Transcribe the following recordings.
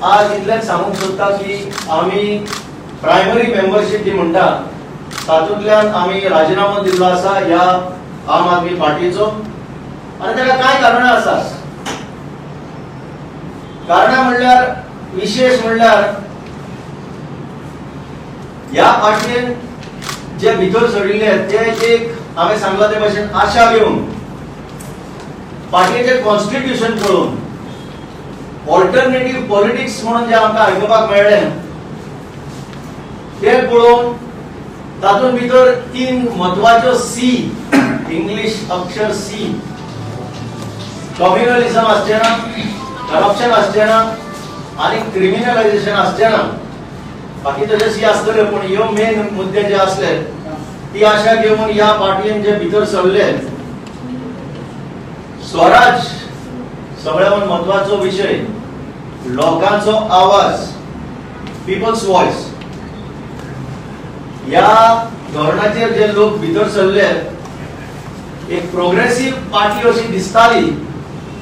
आज इतलेंच सांगूंक सोदता की आमी प्रायमरी मेंबरशीप जी म्हणटा तातूंतल्यान आमी राजिनामो दिल्लो आसा ह्या आम आदमी पार्टीचो. आनी ताका कांय कारणां आसात. कारणां म्हणल्यार विशेश म्हणल्यार ह्या पार्टीन जे भितर सरिल्ले ते एक हांवें सांगला ते भशेन आशा घेवन पार्टीचें कॉन्स्टिट्युशन पळोवन ऑल्टरनेटीव पॉलिटिक्स म्हणून जे आमकां आयकुपाक मेळ्ळें ते पळोवन तातूंत भितर तीन म्हत्वाच्यो सी, इंग्लीश अक्षर सी, कम्युनलिझम आसचें ना, करप्शन आसचें ना आनी क्रिमिनलायझेशन आसचें ना. बाकी तशे सी आसतले पूण ह्यो मेन मुद्दे जे आसले ती आशा घेवन ह्या पार्टीन जे भितर सरले. स्वराज सगळ्यात म्हत्वाचो विशय, लोकांचो आवाज, पिपल्स वॉयस, ह्या धोरणाचेर जे लोक भितर सरले एक प्रोग्रेसीव पार्टी अशी दिसताली.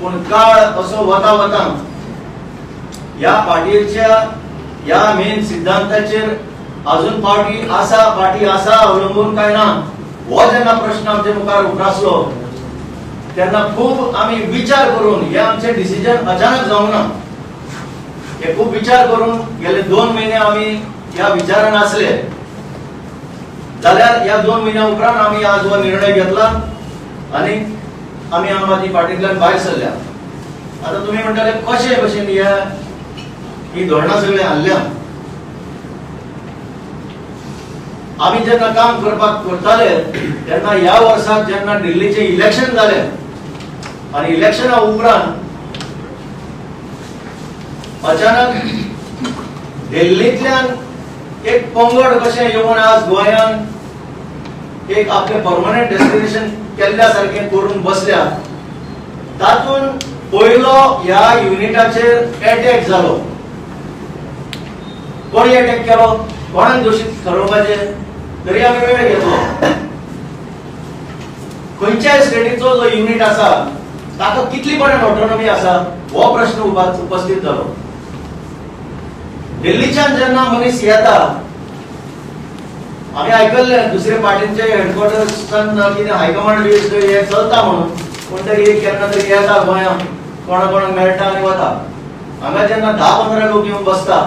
पूण काळ असो वता वता ह्या पार्टीच्या ह्या मेन सिद्धांताचेर अजून पार्टी आसा, पार्टी आसा अवलंबून काय ना, हो जेन्ना प्रश्न आमच्या मुखार उप्रासलो तेन्ना खूब आमी विचार करून हे आमचे डिसिजन अचानक जावंक ना, हे खूब विचार करून गेले 2 महिने आमी ह्या विचारान आसले. जाल्यार ह्या 2 म्हयन्या उपरांत आमी आज हो निर्णय घेतला आनी आमी आम आदमी पार्टींतल्यान भायर सरल्या. आतां तुमी म्हणटाले कशे भशेन ह्या ही धोरणां सगळीं हाडल्या. आमी जेन्ना काम करपाक करताले तेन्ना ह्या वर्साक जेन्ना दिल्लीचें इलेक्शन जालें आनी इलेक्शना उपरांत अचानक दिल्लींतल्यान एक पंगड कशें येवन आज गोंयांत एक आपलें परमनंट डेस्टिनेशन केल्ल्या सारकें करून बसल्या. तातूंत पयलो ह्या युनिटाचेर एटॅक जालो. कोणी एटॅक केलो, कोणाक दोशी थारोवपाचें तरी आमी वेळ घेतलो. खंयच्याय स्टेटीचो जो युनिट आसा ताका कितली पर्यंत ऑटोनॉमी आसा हो प्रश्न उपस्थित जालो. दिल्लीच्यान जेन्ना मनीस येता, आमी आयकल्ले दुसरे पार्टींचे हेडक्वॉर्टर्सान कितें हायकमांड बी हे चलता म्हणून कोण तरी एक केन्ना तरी येता गोंयांत, कोणा कोणाक मेळटा आनी वता. हांगा जेन्ना 10-15 लोक येवन बसता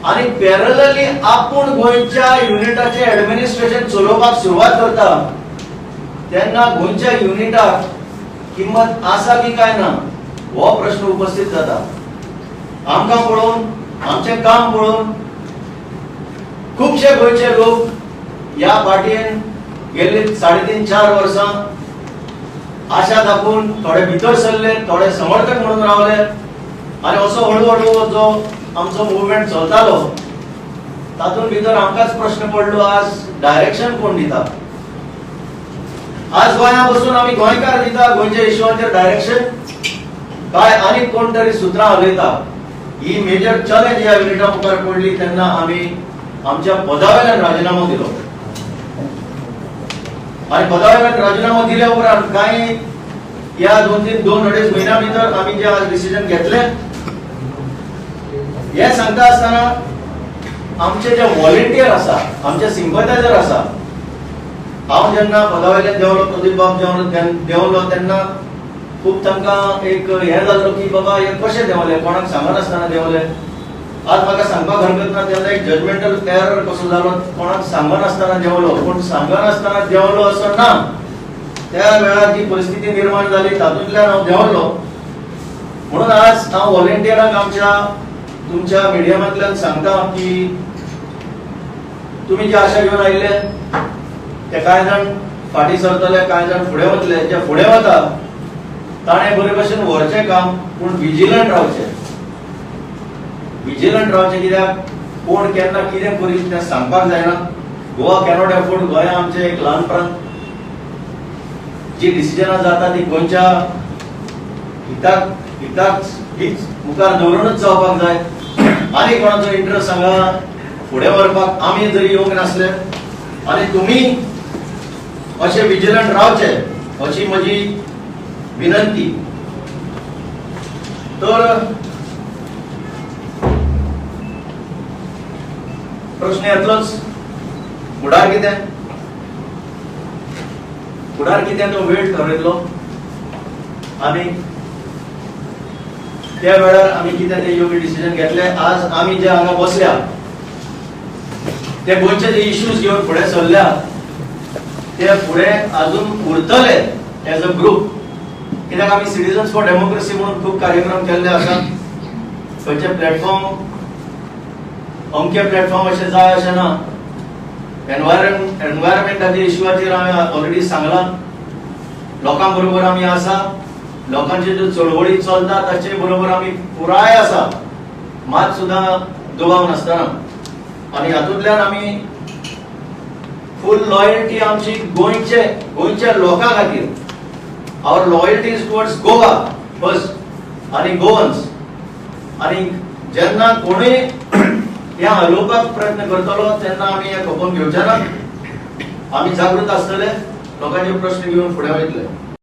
आनी पॅरलली आपूण गोंयच्या युनिटाचें एडमिनिस्ट्रेशन चलोवपाक सुरवात करता तेन्ना गोंयच्या युनिटाक किंमत आसा की काय ना हो प्रश्न उपस्थित जाता. आमकां पळोवन, आमचें काम पळोवन खुबशे गोंयचे लोक ह्या पार्टीन गेल्ली 3.5-4 वर्सां आशा दाखोवन थोडे भितर सरले, थोडे समर्थक म्हणून रावले आनी असो हळू हळू जो आमचो मुवमेंट चलतालो तातूंत भितर आमकांच प्रश्न पडलो, आज डायरेक्शन कोण दिता? आज गोंया बसून आमी गोंयकार दिता गोंयच्या इश्यूआंचेर डायरेक्शन काय आनी कोण तरी सुत्रां उलयता? ही मेजर चॅलेंज ह्या युनिटा मुखार पडली तेन्ना आमी आमच्या पदावेल्यान राजिनामो दिलो. आनी पदावेल्यान राजिनामो दिल्या उपरांत कांय ह्या 2-3 2.5 म्हयन्या भितर आमी जे आज डिसिजन घेतले हे सांगता आसतना आमचे जे व्हॉलेंटियर आसा, आमचे सिंपथायझर आसा, हांव जेन्ना पदावेल्यान देंवलो, प्रदीप बाब देंवलो तेन्ना खूब तांकां एक हें जाल्लो की बाबा हे कशें देंवले, कोणाक सांगनासतना देंवले. आज म्हाका सांगपाक हरकत ना, तेन्ना एक जजमेंटल एरर कसो जालो, कोणाक सांगनासतना देंवलो, पूण सांगनासतना देंवलो असो ना. त्या वेळार जी परिस्थिती निर्माण जाली तातूंतल्यान हांव देंवलो. म्हणून आज हांव व्हॉलेंटियरांक आमच्या तुमच्या मिडियमांतल्यान सांगता की तुमी जी आशा घेवन आयिल्ले ते कांय जाण फाटीं सरतले, कांय जाण फुडें वतले. जे फुडें वता ताणें बरे भशेन व्हरचें काम, पूण विजिलंट रावचें. विजिलंट रावचें कित्याक कोण केन्ना कितें करीत तें सांगपाक जायना. गोवा कॅनॉट एफोर्ड, गोंया आमचें एक ल्हान प्रांत, जी डिसिजनां जाता ती गोंयच्या हिताक हिताक हीच मुखार दवरूनच जावपाक जाय. आनी कोणाचो इंट्रस्ट हांगा फुडें व्हरपाक आमी जरी येवंक नासले आनी तुमी अशे विजिलंट रावचे अशी म्हजी विनंती. तर प्रश्न येतलोच, फुडार कितें? फुडार कितें तो वेळ ठरयतलो आनी त्या वेळार आमी कितें ते योग्य डिसिजन घेतले. आज आमी जे हांगा बसल्या, ते गोंयचे जे इश्यूज घेवन फुडें सरल्या, ते फुडें अजून उरतले एज अ ग्रुप, कित्याक आमी सिटीजन्स फॉर डेमोक्रेसी म्हणून खूब कार्यक्रम केल्ले आसात. खंयचे प्लॅटफॉर्म, अमके प्लॅटफॉर्म अशें जाय अशें ना. एनवायरमेंटाच्या इश्यूचेर हांवें ऑलरेडी सांगलां. लोकां बरोबर आमी आसा. लोकांचे ज्यो चळवळी चलता ताचे बरोबर आमी पुराय आसा, मात सुद्दां दुबाव नासतना. आनी हातूंतल्यान आमी फूल लॉयल्टी आमची गोंयचे, गोंयच्या लोकां खातीर. Our loyalty is towards Goa first आनी गोवन्स. आनी जेन्ना कोणूय ह्या हलोवपाक प्रयत्न करतलो, तेन्ना आमी हे खपोवन घेवचे ना. आमी जागृत आसतले, लोकांचे प्रश्न घेवन फुडें वयतले.